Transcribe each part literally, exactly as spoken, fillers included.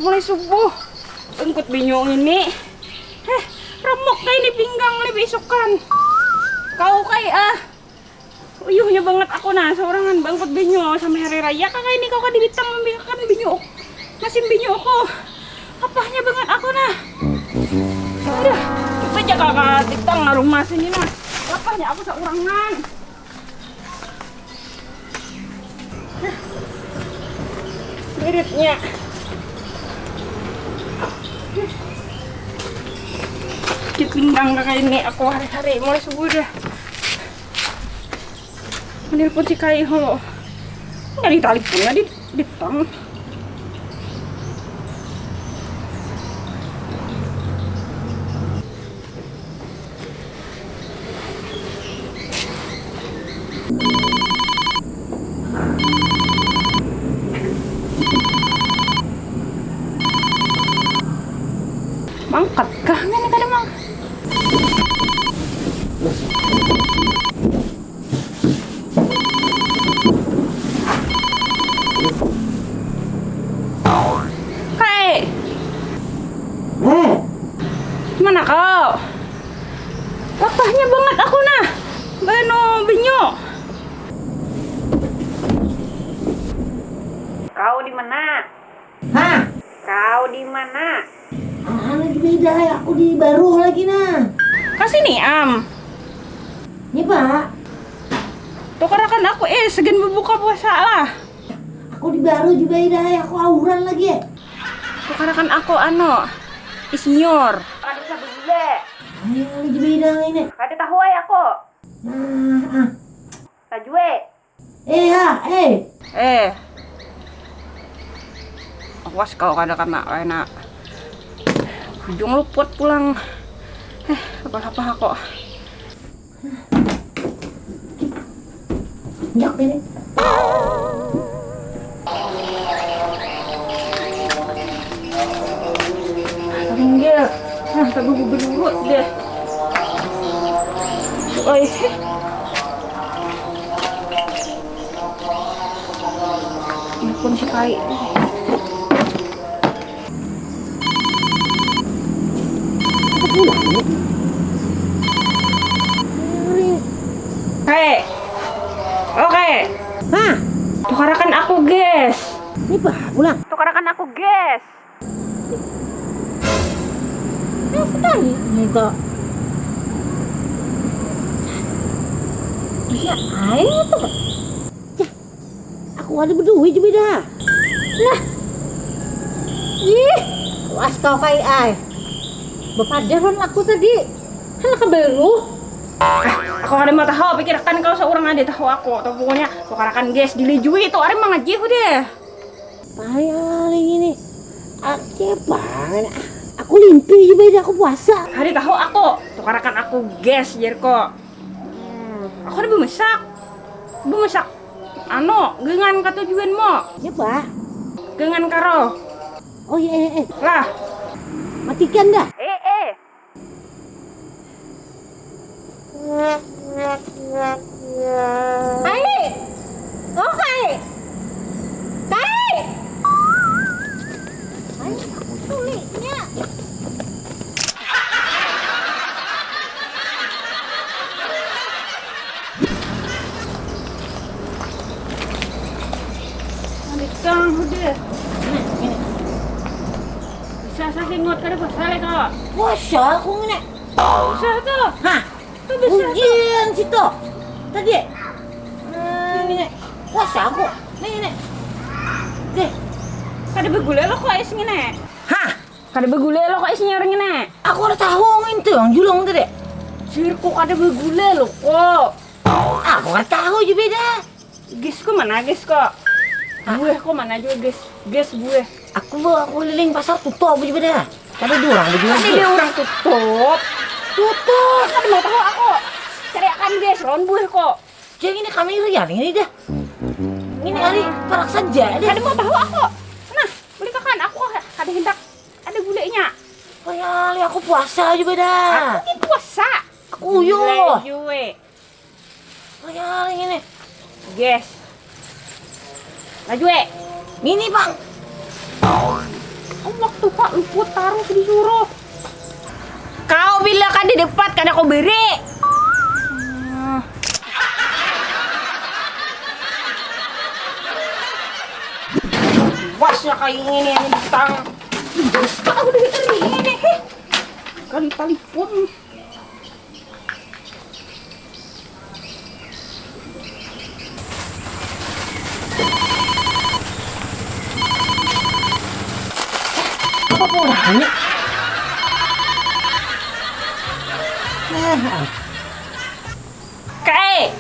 Mulai subuh bangkut binyu ini. Heh, remuk kayak ini pinggang mulai beisukan. Kau kayak ah. Uyuhnya banget aku nah, seorangan bangkut binyu sampai hari raya kakak ini kau kan dibitang membikakan binyu. Masih binyu aku. Lapahnya banget aku nah. Aduh, coba aja kakak bintang rumah sini nah. Lapahnya aku seorangan. Iritnya. Sakit pinggang kakak ini aku hari-hari mulai subuh dah. Menelpon si Kai ho. Nggak ditelepon, nggak di ditang. Mangkat kah ngini kada mangkat? Kai. Mana kau? Lapahnya banget aku nah. Beno binyu. Kau di mana? Hah? Kau di mana? Ah, lagi beda, aku di baruh lagi nah. Kasih nih am. Ini pak. Tukarakan aku eh segan berbuka puasa lah. Aku di baruh juga dah, aku auran lagi. Tukarakan aku ano isinyur. Ada bisa begule. Ayo lagi beda ini. Ada tahu ay aku. Nah, ah. Tajue. Eh, ha, eh. Eh. Awas kau kada kena, kena. Ujung luput pulang. Eh, apa-apa kok. Injak ini. Panggil. Nah, tapi gubernur deh. Oi. Ampun si Kai. Kai. Oke. Hah? Tukarakan aku, guys. Ini bah pulang. Tukarakan aku, guys. Nah, sekali minta. Iya, ayo tuh. Cah, aku ada berduit juga dah. Nah. Ih, was kau kai ai. Bepadaran aku tadi. Kan kebeluh. Aku kada mau tahu, pikirakan kau seorang ada tahu aku. Atau pokoknya tukarakan guys, dilijui itu orang mengajih deh. Paling ini. Aku banget. Aku limpi juga ini aku puasa. Hari tahu aku, tukarakan aku guys, jerko. Hmm, aku udah bemasak. Bemasak. Ano, gengan katujuan mo. Ya, Pak. Gengan karo. Oh iya, eh, eh. Lah. Matikan dah. Eh, eh. Kai! Oh, Kai! Kai! Kai, aku tuliknya. Adik kang, udah. Nah, ini. Bisa sasingot kada pasal itu. Puasa aku ngene. Bisa tuh. Hah? Tuh bisa tuh. Ujian situ. Tadi. Nah, ini. Puasa aku. Nih, ini. Deh. Kada begule lo kok es ngene. Hah? Kada begule lo kok es nyering ngene. Aku udah tahu ngin tuh yang julung tadi. Sirku kada begule lo kok. Aku udah tahu aja beda. Guys, kok mana, guys, kok? Hah? Buah, kok mana juga, guys? Guys, buah. Aku, aku keliling pasar tutup aja dah. Tapi dua orang berdua. Tapi dia orang tutup. Tutup. Tapi mau tahu aku. Cari akan, guys, lawan buah, kok. Jadi ini kami lihat ini dah. Ini hari parak saja deh. Ada mau tahu aku. Nah, beli kakan aku ada hendak ada gulanya. Kayak aku puasa juga dah. Aku ini puasa. Aku uyo. Kayak ini. Guys. Laju eh. Mini bang. Awak tuha luput tarus disuruh. Kau bila kada dapat, kada kau beri. Wasnya kayu ini, ini bintang. Dusta aku dari tadi ini. Heh. Kali talipun. Apa pun hanya? Eh, Kae,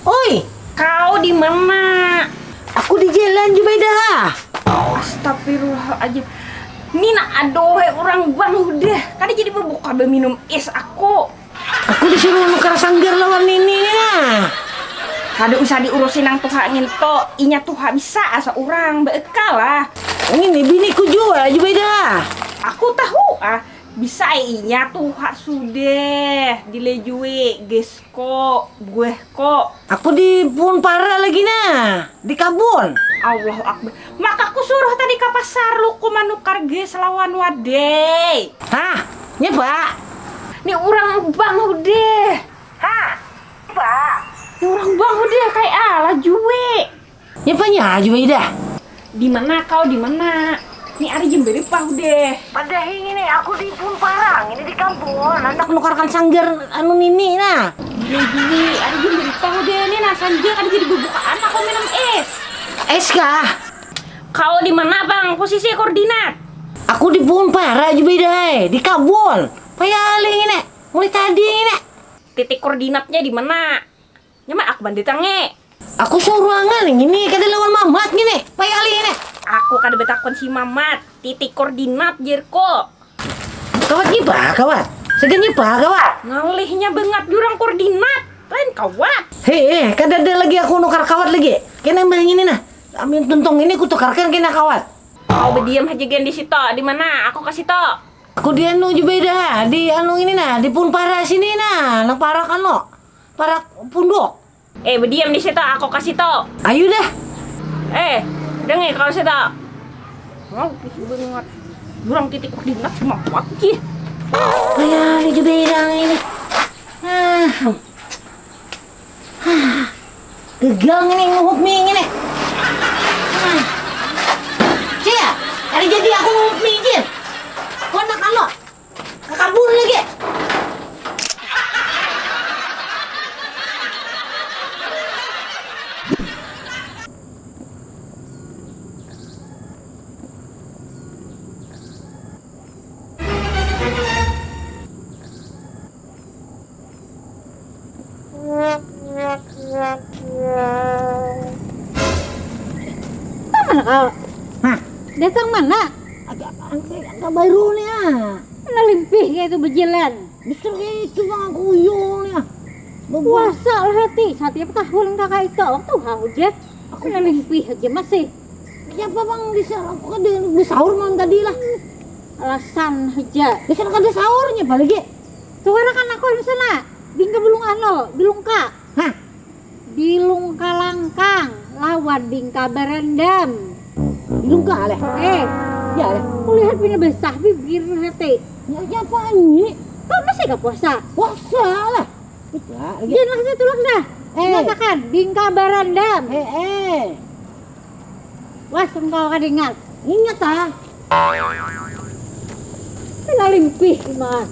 oi, kau di mana? Aku di jalan, Jubaidah. Astagfirullahaladzim. Nina, aduh, hai, urang bang, udah. Kada jadi babuka baminum es aku. Aku disuruh nukar sanggar lawan nini, ya. Kada usah diurusi nang tuha nginto. Inya tuha bisa asa urang, beekal lah. Ini biniku jua, Jubaidah. Aku tahu, ah. Bisa ai inya tuha sudah dilejui, ges ko, buah ko. Aku di puhun para lagi nah, di kabun. Allahu Akbar. Maka ku suruh tadi ka pasar luku manukar ges lawan wadai. Hah? Nya, Pak? Ni urang bang udah. Hah? Pak? Ni urang bang udah, kayak ala jui. Nyapanya Jubaidah? Di mana kau, di mana? Ni ari jam berapa udah? Padahi ngini, aku di puhun parang, ini di kabun. Handak nukarkan sanggar anu nini nah. Gila, gila, ari jam berapa udah ni nah, sanja kada jadi babukaan aku minum es. Es kah? Kau di mana, Bang? Posisi koordinat. Aku di puhun para Jubaidah, eh, di kabun. Payah alih ngini, mulai tadi ngini. Titik koordinatnya di mana? Nyaman aku mandatangi. Aku saurangan ngini, kada lawan Mamat ngini. Payah alih ngini. Aku kada batakun si Mamat. Titik koordinat, jarku. Kawat nyipa, kawat. Sagan nyipa, kawat. Ngalihnya bangat jurang koordinat. Lain kawat. Hei, eh, kada ada lagi aku nukar kawat lagi. Kena mah ngini nah. Ambil tuntung ini ku tukarkan kena kawat. Kau berdiam aja, Gen, di situ. Di mana? Aku ke situ. Aku di anu Jubaidah, di anu ini nah, di puhun para sini nah, nang parak anu, parak punduk. Eh, berdiam di situ, aku ke situ. Ayo dah. Eh, dengi kau situ. Mau pusing banget. Jurang titik koordinat semua kuat sih. Ayah, ini Jubaidah ini. Ah. Gagal ngini nguhup mie ngini. Hmm. Cia, kada jadi aku nguhup mie, Jin. Kau nak anu, ke kabun lagi. Mana kau? Hah? Datang mana? Ada apaan sih? Ada baru nih ah. Mana limpih kayak itu berjalan? Justru kayak itu bang aku uyung nih ah. Puasa lah hati, setiap tahun kakak itu waktu hau deh. Aku mana limpih aja masih. Siapa bang di sahur? Aku kan di, di sahur malam tadi lah. Alasan aja. Di sana kada sahurnya apalagi. Tukarakan aku di sana. Bingka bulung ano, bilungka. Hah? Bilungka langkang lawan bingka barandam. Bilungka leh. Eh, ya leh. Kulihat pina basah bibir hati. Ya siapa ini? Kau masih gak puasa? Puasa lah. Jangan kasih tulak dah. Eh. Matakan, bingka barandam. Eh, eh. Wah, sungkal kada ingat. Ingat ah. Kena limpih iman.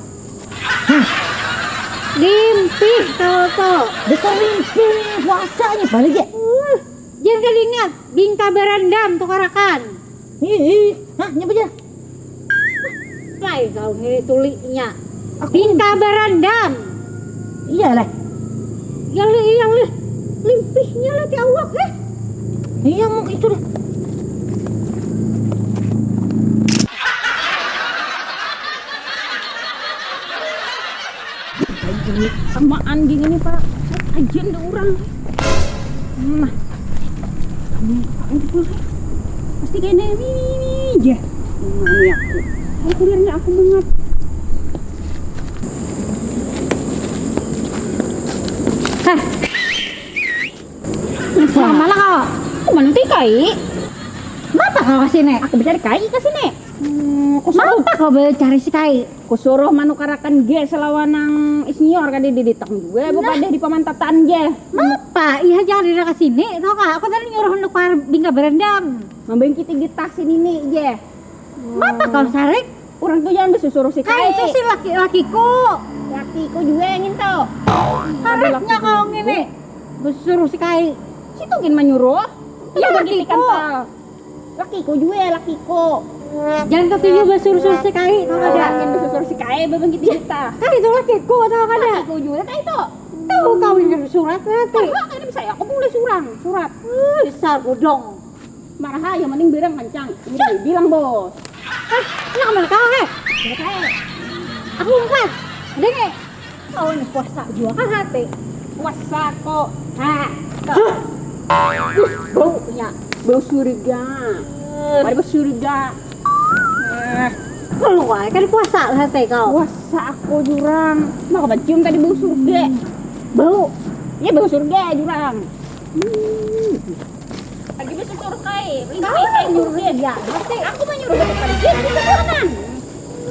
Limpih kau tu. Besar limpih puasa ni balik ya. Uh, jangan kada ingat, bingka barandam tukarakan. Ih, ih. Hah, nyapa aja? Pai kau ngini tulinya. Aku bingka barandam. Iya lah. Iya lih, iya lih. Limpihnya lah di awak eh. Iya mau itu deh. Samaan gini nih pak. Ajian ada orang. Nah. Kamu apa itu pula? Pasti kayak ini ini aja. Ini aku. Aku liarnya aku banget. Hah. Mana kau? Aku mana tikai? Kenapa kau ke sini? Aku mencari kai ke sini. Hmm, kusuruh, mapa kau bacari si Kai? Kusuruh manukarakan gas lawan nang senior, kada diditak jua. Nah. Bepadah di pamantataan gas. Mapa? Iya, jangan dina ka sini, tahu kah? Aku tadi nyuruh nukar bingka berendam. Membengkiti getah si nini gas. Mapa kau sarik? Urang tu jangan basusuruh si Kai. Kai itu si laki-lakiku. Lakiku jua yang itu. Harusnya kau ngini basusuruh si Kai. Situ gin manyuruh. Ya, lakiku. Lakiku jua, lakiku. Jangan katuju basuruh-suruh si Kai, tahu kada? Jangan basuruh si Kai, babangkit kita. Kai itu lakiku, tahu kada? Lakiku jua, Kai itu. Tahu kawin surat nanti. Tahu kada bisa ya, aku boleh surang, surat. Uh, dasar bodong. Marah aja, mending bilang kencang. Ini bilang, Bos. Eh, ini kamar kau, eh? Aku empat. Ada nggak? Kau ni puasa jua kah hati? Puasa kok. Ha. Hah? Bau punya. Bau surga. Ada bau surga. Keluar kan puasa hati kau. Puasa aku jurang. Mau kau cium tadi bau surga. Bau. Iya, bau surga jurang. Hmm. Lagi basusuruh Kai. Ini Kai nyuruh dia. Aku mah nyuruh dia pergi, dia ke kanan.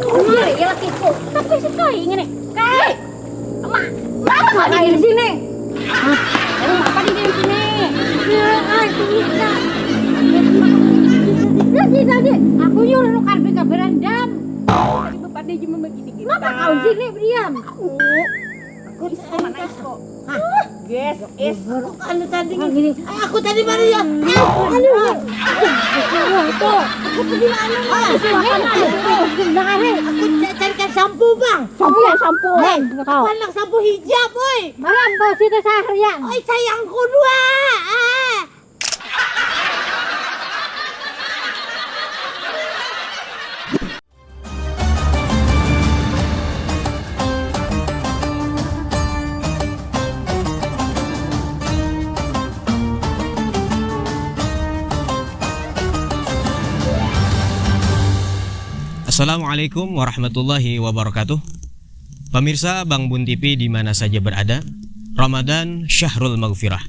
Kemari ya lakiku. Tapi si Kai ngini. Kai. Emak. Apa kau di sini? Hah? Apa di sini? Ya, Kai, tunggu kita. Tadi, tadi aku nyuruh nukar bingka berendam. Tadi bapak dia cuma begini-gini. Kenapa kau sini berdiam? Aku. Aku. Hah? Yes, yes. Aku anu tadi. Gini. Eh, aku tadi mana ya? Eh, aduh. Itu. Aku tadi mana? Ah, aku ca-, carikan sampo, Bang. Sampo, sampo. Eh, anak sampo hijab, oi. Malam bau situ seharian. Oi, sayangku dua. Ah. Assalamualaikum warahmatullahi wabarakatuh. Pamirsa Bang Bun T V di mana saja berada, Ramadan syahrul maghfirah.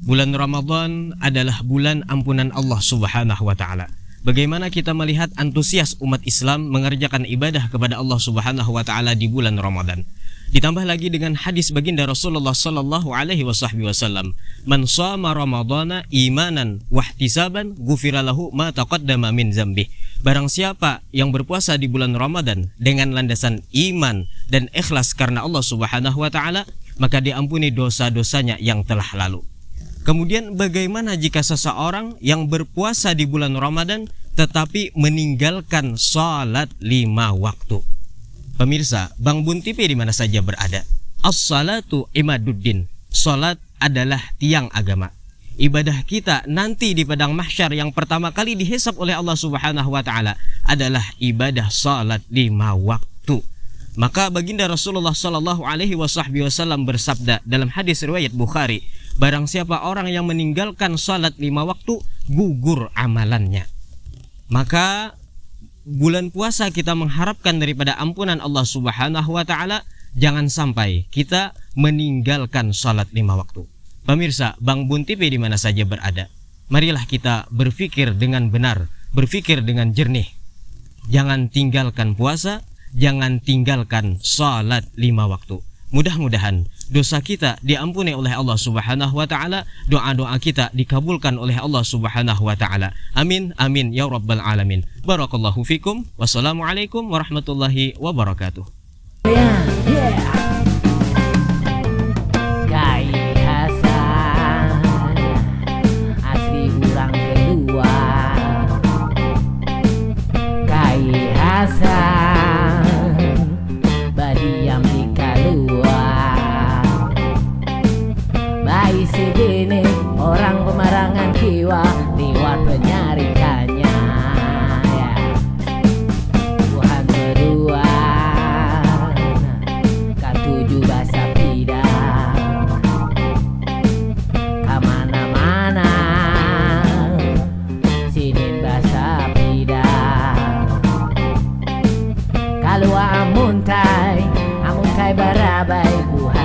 Bulan Ramadan adalah bulan ampunan Allah Subhanahu wa Ta'ala. Bagaimana kita melihat antusias umat Islam mengerjakan ibadah kepada Allah Subhanahu wa Ta'ala di bulan Ramadan? Ditambah lagi dengan hadis baginda Rasulullah Sallallahu Alaihi Wasallam, "Man shoma Ramadana imanan wahtisaban, ghufira lahu ma taqaddama min zambih." Barang siapa yang berpuasa di bulan Ramadan dengan landasan iman dan ikhlas karena Allah Subhanahu wa Ta'ala, maka diampuni dosa-dosanya yang telah lalu. Kemudian, bagaimana jika seseorang yang berpuasa di bulan Ramadan tetapi meninggalkan salat lima waktu? Pemirsa, Bang Bun T V di mana saja berada. As-salatu imaduddin. Salat adalah tiang agama. Ibadah kita nanti di padang mahsyar yang pertama kali dihisab oleh Allah Subhanahu wa Ta'ala adalah ibadah salat lima waktu. Maka baginda Rasulullah Sallallahu Alaihi Wasallam bersabda dalam hadis riwayat Bukhari, barang siapa orang yang meninggalkan salat lima waktu, gugur amalannya. Maka bulan puasa kita mengharapkan daripada ampunan Allah Subhanahu wa Ta'ala, jangan sampai kita meninggalkan salat lima waktu. Pemirsa Bang Bun T V di mana saja berada, marilah kita berpikir dengan benar, berpikir dengan jernih. Jangan tinggalkan puasa, jangan tinggalkan salat lima waktu. Mudah-mudahan dosa kita diampuni oleh Allah Subhanahu wa Ta'ala, doa-doa kita dikabulkan oleh Allah Subhanahu wa Ta'ala. Amin, amin, ya Rabbal Alamin. Barakallahu fikum. Wassalamualaikum warahmatullahi wabarakatuh. Kai Hasan, asli urang Kelua. Kai Hasan, badiam di Kelua. Baisi bini orang pemarangan kiwa, liwat penyarikannya. Ya. Buhan bedua, katuju basapida. Ka mana-mana, sidin basapida. Kalua amun kai, amun kai barabai, buhan